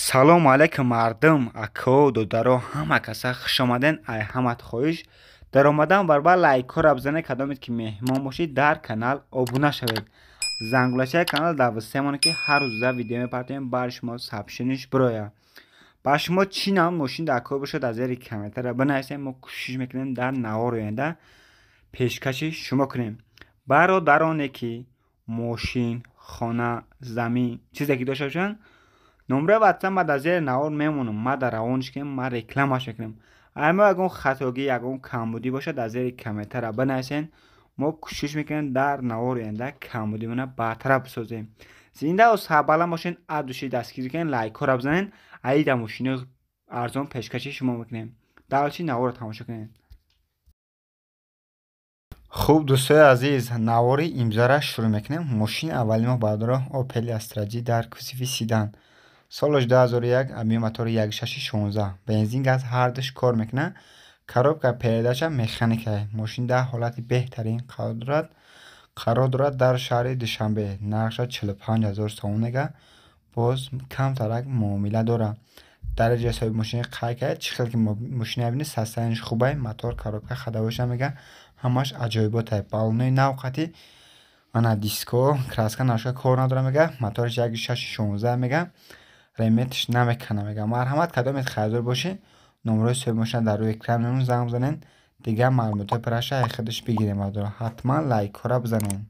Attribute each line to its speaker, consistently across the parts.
Speaker 1: Салому алайкум, мардум, ако, додаро, ҳама каса хушомаден. Ай ҳамат хоҳиш, даромадан барбар лайкҳоро бизанед. Кадомед ки меҳмон бошед, дар канал обуна шавед, зангулачаи канал дар васемоне, ки ҳар рӯза видео мепартоем, бар шумо сообщение ш бирояд. Ба шумо чӣ нам мошин дар кор бошад, аз зери комментария бинависем, мо кӯшиш мекунем, дар навори оянда пешкаши шумо кунем. Бародароне ки мошин, хона, замин, чизе ки дошта бошанд, номраи ватсап ма дар зери навор мемонам, ма дар равонш кунем, ма рекламаш мекунем. Агар мо ягон хатогӣ, ягон камбудӣ бошад, дар зери комментария бинависен, мо кӯшиш мекунем, дар навори оянда камбудимона бартараф бисозем. Зиндаву сарбаланд бошен, от души дастгирӣ кунед, лайкҳоро бизанед. Аида мошинои арзон пешкаши шумо мекунем. Дальше наворро тамошо кунед. Хуб, дӯстои азиз, навори имзора шурӯъ мекунем. Мошини аввали мо, бародаро, Опел Астра Ҷи дар кузови седан, солаш 2001, объём мотори 1,6 16, бензин, газ ҳардуш кор мекунад, коробка передача механика. Мошин дар ҳолати беҳтарин қарор дорад, қарор дорад дар шаҳри Душанбе. Нархша 45 000 сомон мега, боз камтарак муомила дорад. Дараҷаи соҳиби мошини қайд кард. Чӣ хел ки мошина бинед, состояние ш хубай, мотор, коробка, ходовой ша мега, ҳамаш аҷоиботай, баллонои нав қатӣ, ана диско, краска нашуда кор надора мега, мотораш 1,6 16 мега, ремет ш намекана мега. Марҳамат, кадомет харидор бошед, номерои соҳиби мошина дар рӯи экран мемон, занг бизанед, дигар маълумотҳои пурраша аз худаш бигирем. Бародаро, ҳатман лайкҳоро бизанед.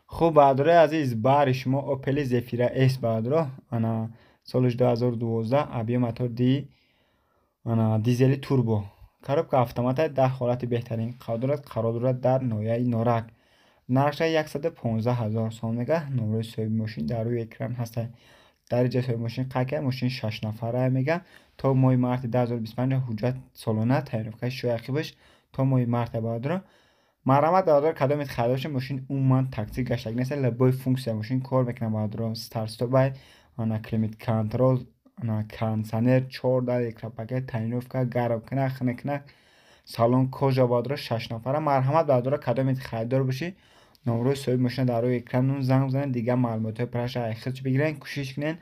Speaker 1: Хуб, бародарои азиз, баҳри шумо Опели Зефира С, бародаро, ана солаш 2012, объём мотор ди, ана дизели турбо, коробка автомата, дар ҳолати беҳтарин қарор дорад, қарор дорад дар ноҳияи Норак. Нархша 115 000 сом мега. Номерои соҳиби мошин дар рӯи экран ҳастад. Дар инҷа соҳиби мошин қайд кард, мошин шашнафара мега, то моҳи марти 2025 ҳуҷҷат солона тайёркаи шои ақибаш то моҳи марта. Бародаро, марҳамат, бародаро, кадомет харидор шед, мошин умуман такси гаштагӣ нест, любой функция мошин кор мекунад, бародаро: старт-стоп ай, ана климат контроль, ана кондиционер, чорда электропакет, тонировка, гармкунак, хунуккунак, салон кожа, бародаро, шашнафара. Марҳамат, бародаро, кадомет харидор бошӣ, номерои соҳиби мошина дар рӯи экран, занг бизанед, дигар маълумотҳои пурраша худш бигиред. Кӯшиш кунед,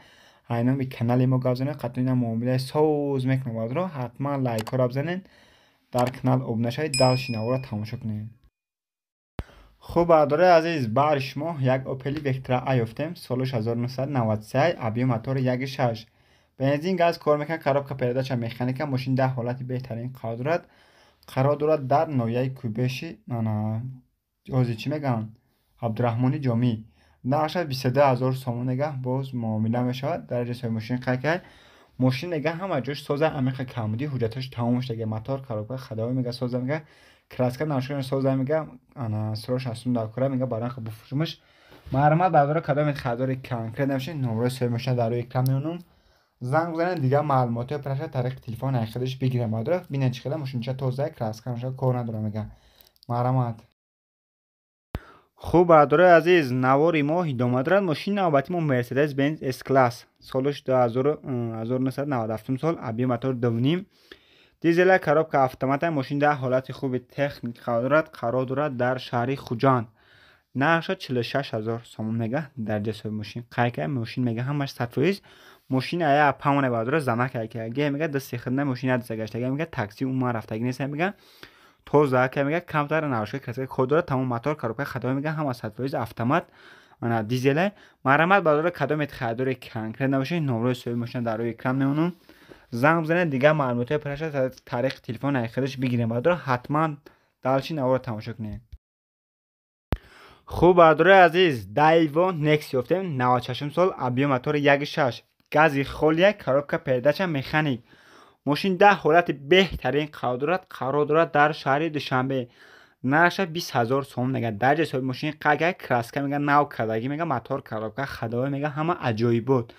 Speaker 1: ай номи канали мо гап занед, қатъан муомилаи соз мекунам. Бародаро, ҳатман лайкҳоро бизанед, дар канал обуна шавед, дальше наворро тамошо кунед. Хуб, бародарои азиз, баҳри шумо як Опели Вектра А ёфтем, солаш 1993, объём мотори 1,6, бензин, газ кор мекунад, коробка передача механика. Мошин дар ҳолати беҳтарин қарор дорад, қарор дорад дар ноҳияи Кӯйбеши, ҳозир чӣ мегӯянд, Абдураҳмони Ҷомӣ. Нархаш 22 000 сомон мега, боз муомила мешавад. Дараҷаи соҳиби мошин қайд кард, мошин мега, ҳама ҷош соза, амиқа камбудӣ, ҳуҷҷатҳош тамом шуда, мотор, коробка, ходовой мега соза, мега краска нашуда соза, мега ана срош ҳастум дар кора, мега баранха буфурӯшумаш. Марҳамат, бародаро, кадомет харидори конкрет набошед, номерои соҳиби мошина дар рӯи экран мемонам, занг бизанед, дигар маълумотҳои пурраша тариқи телефон худаш бигирем. Бародаро, бинед, чӣ хела мошинча тоза, краска нашуда кор надорад мега. Марҳамат. Хуб, бародарои азиз, навори мо идома дорад. Мошини навбати мо Мерседес Бенз С класс, солаш 1997 сол, объём мотор 2,5 дизела, коробка автомата. Мошин дар ҳолати хуби техник қарор дорад, қарор дорад дар шаҳри Хуҷанд. Нархша 46 000 сомон мега. Дараҷаи соҳиби мошин қайд кард, мошин мега, ҳамаш 100%. Мошин ая памоне, бародаро, занак ге мега, дасти хидна мошин ядиса гаштага мега, такси умуман рафтагӣ нест мега, тоза ка мега, камтар нарушка, краска код дорад, тамом мотор, коробка, ходовой мега, ҳама 100% автомат, ана дизеле. Марҳамат, бародаро, кадомет харидори конкрет набошед, номерои соҳиби мошина дар рӯи экран мемонам, занг бизанед, дигар маълумотҳои пурраша тариқи телефон худаш бигирем. Бародаро, ҳатман дальше наворро тамошо кунед. Хуб, бародарои азиз, Дайво Некс ёфтем, 96 сол, объём мотори 1,6, гази холия, коробка передача механик. Мошин дар ҳолати беҳтарин қарор дорад, қарор дорад дар шаҳри Душанбе. Нархша 20 000 сомон мега. Дараҷаи соҳиби мошин қайд кард, краска мега нав кардагӣ мега, мотор, коробка, ходовой мега, ҳама аҷоибот,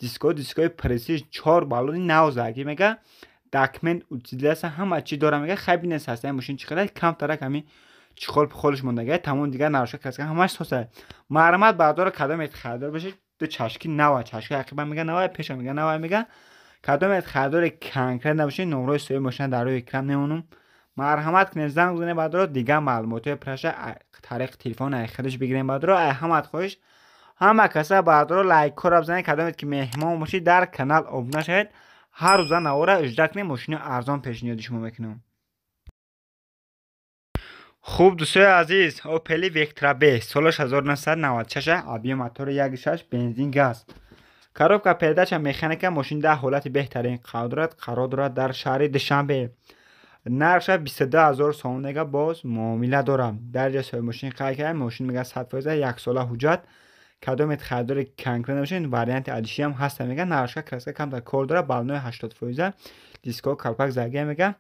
Speaker 1: диско, дискои престиж, чор баллони нав задагӣ мега, документ утилизация ҳама чӣ дора мега. Хай, бинед, состояние мошин чӣ қадар, камтарак ҳами чихол пихолш мондага, тамом дигар нарушка, краска ҳамаш соса. Марҳамат, бародаро, кадомет харидор бошед, ду чашки нава, чашки ақиба мега нава, пеша мега нава мега. Кадомет харидори конкрет набошед, номерои соҳиби мошина дар рӯи экран мемонам, марҳамат кунед, занг бизанед, бародаро, дигар маълумотҳои пурраша тариқи телефон худаш бигирем. Бародаро, ай ҳамат хоҳиш. Ҳама каса бародаро лайкҳоро бизанед, кадомед ки меҳмон бошед дар канал обуна шавед. Ҳар рӯза навора иҷра кунем, мошини арзон пешниҳоди шумо мекунам. Хуб, дӯстои азиз, Opel Vectra B солаш 1996, объем мотори 1.6, бензин, газ. Коробка передача механика, мошин дар ҳолати беҳтарин қарор дорад, қарор дорад дар шаҳри Душанбе. Нархша 22 000 сомон мега, боз муомила дорам. Дар ҷои соҳиби мошин қайд кардем, мошин мега 100% яксола ҳуҷҷат. Кадомед харидори конкрет набошед, варианти алишиам ҳаста мега, нархша краска камтар кор дорад, баллонои 80%, диско калпак заргия мега,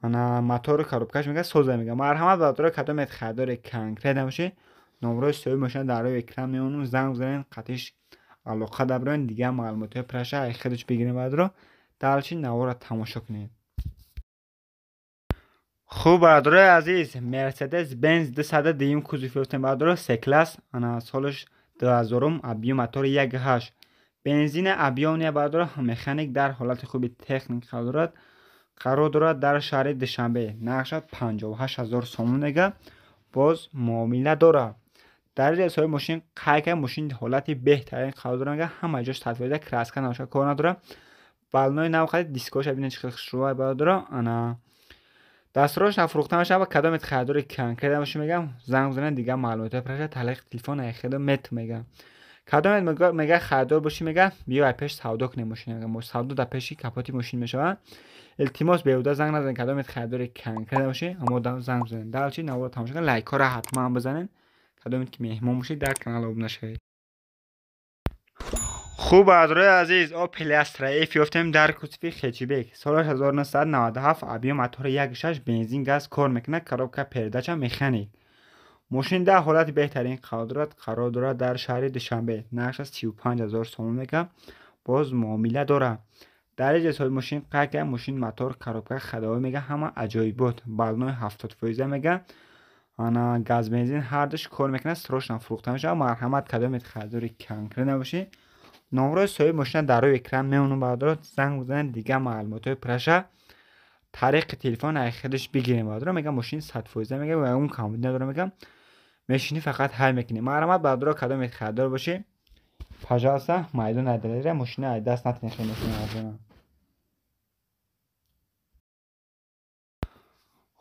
Speaker 1: ана мотору коробкаш мега соза мега. Марҳамат бародаро, кадомед харидори конкрет набошед, номрои соҳиби мошина дар рӯи экран мемонам, занг бизанед, қатиш алоқа даброен, дигар маълумотҳои праша ай худаш бигирем бародаро. Дальше навора тамошо кунед. Хуб, бародарои азиз, Mercedes Benz 202 кузов ёфтем бародаро, C класс, ана солаш 2000, объем мотори 1.8, бензин, объем не бародаро, механик, дар ҳолати хуби техник қарор дорад, қарор дорад дар шаҳри Душанбе. Нархша 58 000 сомон мега, боз муомила дорад. Дар ҷои соҳиби мошин қайд кард, мошин ҳолати беҳтарин қарор дорад, мега, ҳама ҷош 100%, краска наша кор надорад, баллонои нав харид, дискоша бинед чӣ хел хушрӯай бародаро. Ана дастрош нафурӯхта мешавад. Кадомед харидори конкрет бошед, мегам, занг бизанед, дигар маълумотҳои праша тариқи телефон айхедо мет мегам. Кадомед мега харидор бошӣ, мега, биё ай пеш савдо кунем мошин, мега, савдо дар пеши капоти мошин мешавад. Илтимос, беҳуда занг назанед, кадомед харидори конкрет бошед, аммо занг бизанед. Дальше навора тамошо кунед, лайкҳоро ҳатман бизанед, кадомед ки меҳмон бошед дар канал обуна шавед. Хуб, бародарои азиз, Opel Astra F ёфтем дар кузови хэтчбек, соли 1997, объем мотори 1.6, бензин, газ кор мекунад, коробка передача механик. Мошин дар ҳолати беҳтарин қарор дорад, қарор дорад дар шаҳри Душанбе. Нархаш 35 000 сомон мекунад, боз муомила дорад. Дар ин ҷо соҳиби мошин қайд кард, мошин мотор, коробка, ходовой мега, ҳама аҷоибот, баллонои 70% мега, ана газ, бензин ҳардуш кор мекунад, срочно фурӯхта мешавад. Марҳамат, кадомед харидори конкрет набошед, номрои соҳиби мошина дар рӯи экран мемонад, бародаро, занг бизанед, дигар маълумотҳои праша тариқи телефон ай худаш бигирем бародаро. Мега, мошин 100% мега, ва ягон камбуди надора, мега, мешинӣ фақат ҳай мекунӣ. Марҳамат бародаро, кадомед харидор бошӣ, пожалуйста, майдон айдалера, мошина ай даст натинед, хеле мошина арзона.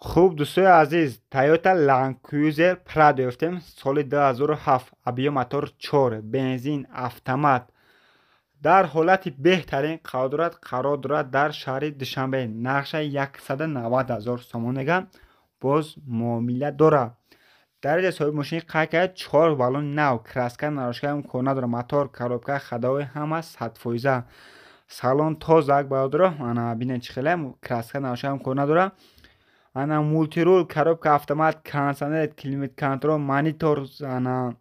Speaker 1: Хуб, дӯстои азиз, Toyota Land Cruiser Prado ёфтем, соли 2007, объем мотор 4, бензин, автомат, дар ҳолати беҳтарин қарор дорад, қарор дорад дар шаҳри Душанбе. Нархша 190 000 сомон мега, боз муомила дорад. Дар ҷои соҳиби мошин қайд кард, чор баллон нав, краска нарошка кор надорад, мотор, коробка, ходовой ҳама 100%, салон тозак бародаро. Ана бинед чӣ хеле, краска нарошка кор надорад. Ана мультируль, коробка автомат, кондиционер, климат контроль, монитор, ана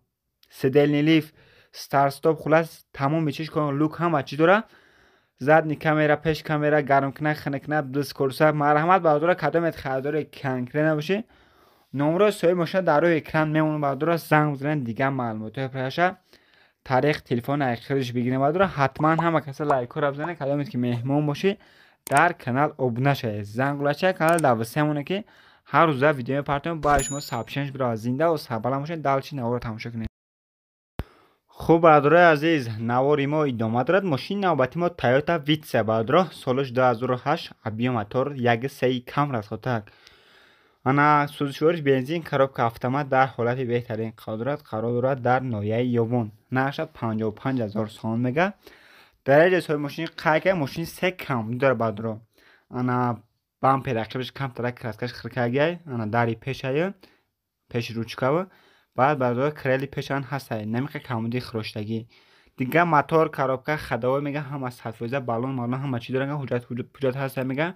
Speaker 1: седельный лифт, старт стоп, хулас тамоми чиз, люк, ҳама чиз дорад, задний камера, пеш камера, гармкунак, хунуккунак, дискурса. Марҳамат бародаро, кадомед харидори конкрет набошед, номрои соҳиби мошина дар рӯи экран мемонад, бародаро, занг бизанед, дигар маълумотҳои праша тариқи телефон ай худаш бигирем бародаро. Ҳатман ҳама каса лайкҳоро бизанед, кадомед ки меҳмон бошед дар канал обуна шавед, зангулачаи канал дар васеа ки ҳар рӯза видео мепартоем, баъд шумо сообщение бировад. Зинда ва сарбаланд бошед, дальше наворо тамошо кунед. Хуб, бародарои азиз, навори мо идома дорад. Мошини навбати мо Toyota Vitz бародаро, солаш 2008, объем мотор 1.3, кам расходтак, ана сӯзишвориш бензин, коробка автомат, дар ҳолати беҳтарин қарор дорад, қарор дорад дар ноҳияи Ёвон. Нархша 55 000 сомон мега. Дар ҷои соҳиби мошини қайд кард, мошини се камбуди дорад бародаро. Ана бампер ақибаш камтарак краскаш хиркагиай, ана дари пешаю, пеши ручкаву, баъд бародаро крели пешан ҳастай, намиқа камбуди хироштагӣ. Дигар мотор, коробка, ходовой мега, ҳама 100%, баллон маллон ҳама чиз дорад, ҳуҷҷат ҳуҷҷат ҳастай мега.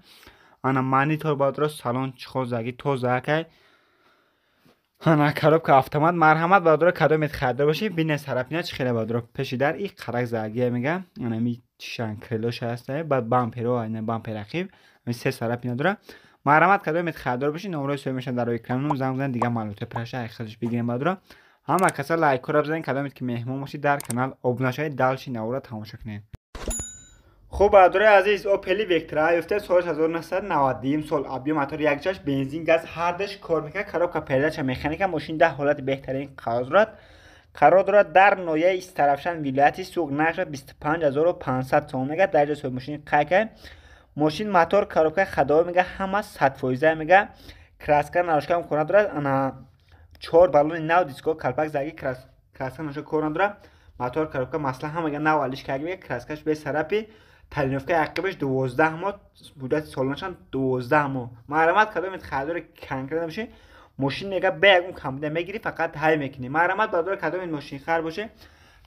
Speaker 1: Ана монитор бародаро, салон чихозаги тозаакай, ана коробка автомат. Марҳамат бародаро, кадомед харидор бошед, бинед сарапина чӣ хеле бародаро, пеши дар и қарак заргия мега, ана ми чишан крылоша ҳастай, баъд бамперо, ана бампер ақиб, ами се сарапина дорад. Марҳамат, кадомед харидор бошед, номрои соҳиби мошина дар рӯи экран, занг бизанед, дигар маълумотҳои праша ай худаш бигирем бародаро. Ҳама каса лайкҳоро бизанед, кадомед ки меҳмон бошед дар канал обуна шавед, дальше наворо тамошо кунед. Хуб, бародарои азиз, Opel Vectra ёфта, соли 1992 сол, объем мотор 1.6, бензин, газ ҳардуш кор мекунад, коробка передача механика, мошин дар ҳолати беҳтарин қарор дорад, Қарор дорад дар ноҳияи Истаравшан, вилояти Суғд. Нархаш 25 500 сомон мега. Дар ҷои соҳиби мошин қайд кард. Мошин мотор, коробка, ходовой мега, ҳама 100% мега. Краска, наружка кор надорад. Ана чор баллони нав, диско, калпак заги, краска, наружка кор надорад. Мотор, коробка, масла ҳама нав алиш кард мега. Краскаш бе сарапи, тонировкаи ақибаш 12 моҳ, муддати солонашам 12 моҳ. Марҳамат, кадомед харидори конкрет набошед, мошин мега бе ягон камбуда мегирӣ, фақат ҳай мекунӣ. Марҳамат, бардор, кадомед мошинхар боше,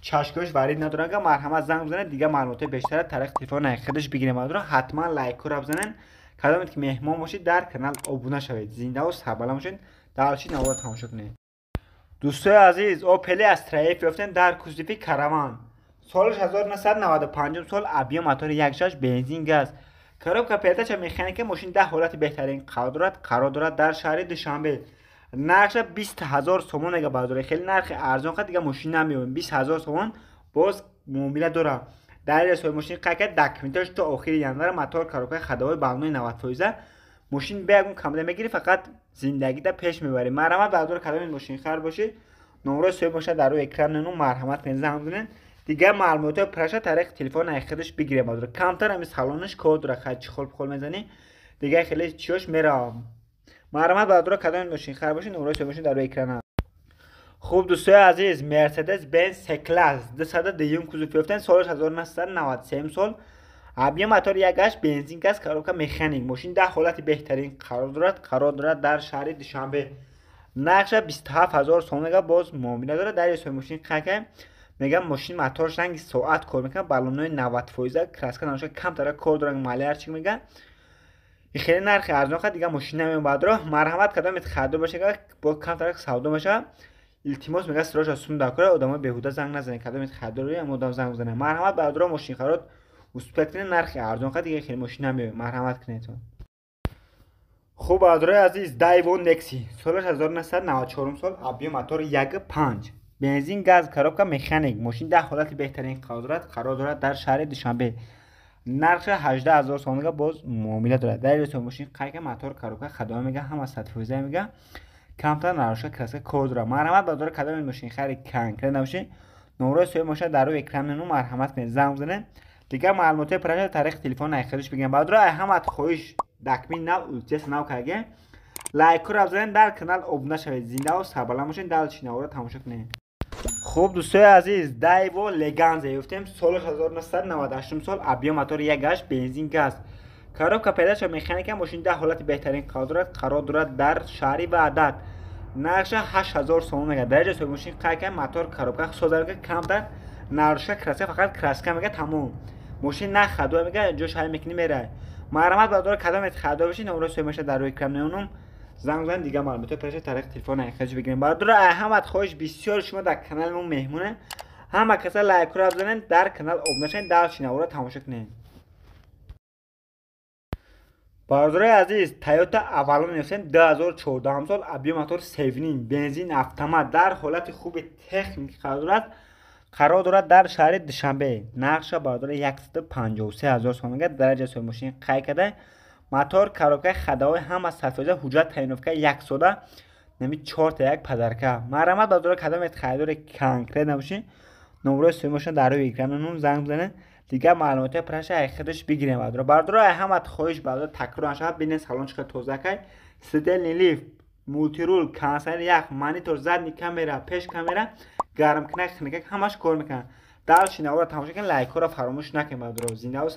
Speaker 1: чашкош варид надорад, марҳамат, занг бизанед, дигар маълумотҳои бештара тариқи телефон худаш бигирем. Бардор, ҳатман лайкҳоро бизанед. Кадомед ки меҳмон бошед, дар канал обуна шавед. Зиндаву сарбаланд бошед, дальше наворо тамошо кунед. Дӯстои азиз, Опели Астра Ф ёфтем дар кузови Караван. Солаш 1995 сол, объём мотори 1,6, бензин, газ, коробка передача механика. Мошин дар ҳолати беҳтарин қарор дорад. Қарор дорад дар шаҳри Душанбе. Нархша 20 000 сомон мега. Бардор, хеле нархи арзон қад дига мошин намеёбем. 20 000 сомон, боз муомила дорад. Дар соҳиби мошин қайд кард, документаш то охири январ. Мотор, коробка, ходовой, баллони 90%. Мошин бе ягон камбуда мегирӣ, фақат зиндагида пеш мебарӣ. Марҳамат, бардор, кадоми мошинхар бошед, номрои соҳиб бошад дар рӯи экран нену, марҳамат кунед, занг бизанед, дигар маълумотҳои праша тариқи телефон худаш бигирем. Бардор, камтар ҳами салонаш кор дорад, хай чехол пухол мезанӣ, дигар хеле чиёш меравам. Марҳамат, бардор, кадоми мошинхар бошед, номрои соҳиб мошин дар рӯи экран. Хуб, дӯстои азиз, Мерседес Бенз С класс 202 кузов ёфтем. Солаш 1993 сол, объём мотор 1,8, бензин, газ, коробка механик. Мошин дар ҳолати беҳтарин қарор дорад. Қарор дорад дар шаҳри Душанбе. Нархша 27 000 сомон мега, боз муомила дорад. Дар соҳиби мошин қайд кардем, мегам, мошин моторш ранги соат кор мекунад, баллонҳои 90%, краска, наружка камтара кор дорад, малярчик мега. Хеле нархи арзон қад дига мошин намеёбад. Бардор, марҳамат, кадомет харидор боша, бо камтара савдо мешавад. Илтимос, мега, сироша сум дакора, одамои беҳуда занг назанед. Кадомет харидор, ам одам занг бизанед. Марҳамат, бардоро, мошинхарот успеть кунед, нархи арзон қад дига хеле мошин намеёбад. Марҳамат кунед. Хуб, бародарои азиз, Дайво Некси, солаш 1994 сол, объём мотор 1,5, бензин, газ, коробка механик. Мошин дар ҳолати беҳтарин қарор дорад. Қарор дорад дар шаҳри Душанбе. Нархша 18 000 сомон, боз муомила дорад. Дар мошин қайка мотор, коробка, ходовой мега, ҳама 100% мега. Камтар наружка, краска кор дорад. Марҳамат, бардора, кадоми мошинхари конкрет набошед, номрои соҳиби мошина дар рӯи экран мену, марҳамат кунед, занг бизанед, дигар маълумотҳои праша тариқи телефон худаш бигирем. Бардора, ай ҳамат хоҳиш, дакмин нав, ултиас нав карге, лайкҳоро бизанед, дар канал обуна шавед. Зиндаву сарбаланд бошед, дальше наворо тамошо кунед. Хуб, дӯстои азиз, Дайво Леганза ёфтем. Соли 1998 сол, объём мотор 1,8, бензин, газ, коробка передача механика. Мошин дар ҳолати беҳтарин қарор дорад. Қарор дорад дар шаҳри Ваҳдат. Нархша 8000 сомон мега. Дар ҷои соҳиби мошин қайд кард, мотор, коробка соза мега, камтар наружка, краска, фақат краска мега, тамом. Мошин на ходовой мега, ҷош ҳай мекунӣ, мерай. Марҳамат, бардор, кадомет харидор бошед, номрои соҳиби мошина дар рӯи экран меонум, занг бизанед, дигар маълумотҳои праша тариқи телефон худаш бигирем. Бардора, ай ҳамат хоҳиш, бисёр шумо дар канали мо меҳмоне, ҳама каса лайкҳоро бизанед, дар канал обуна шавед, дальше наворо тамошо кунед. Бародарои азиз, Тойота Авалон ёфтем, 2014 сол, объём мотор 3,5, бензин, автомат, дар ҳолати хуби техники қарор дорад. Қарор дорад дар шаҳри Душанбе. Нархша, бародари, 153 000 сомон. Дараҷаи соҳиби мошин қайд карда, мотор, коробкаи ходовой ҳама 100%, ҳуҷҷат тонировка яксола, нами чорта як подарка. Марҳамат, бародаро, кадомет харидори конкрет набошед, номрои соҳиби мошина дар рӯи экран, занг бизанед, дигар маълумотҳои праша ай худаш бигирем. Бародаро, бародаро, ай ҳамат хоҳиш, бародаро, такрор нашавад. Бинед, салон чӣ қадр тоза кай, сидельный лифт, мультируль, кондиционер, ях, монитор, задний камера, пеш камера, гармкунак, хунукак, ҳамаш кор мекунад. Дальше наворо тамошо кунед, лайкҳоро фаромӯш накунед. Бародаро, зиндаву.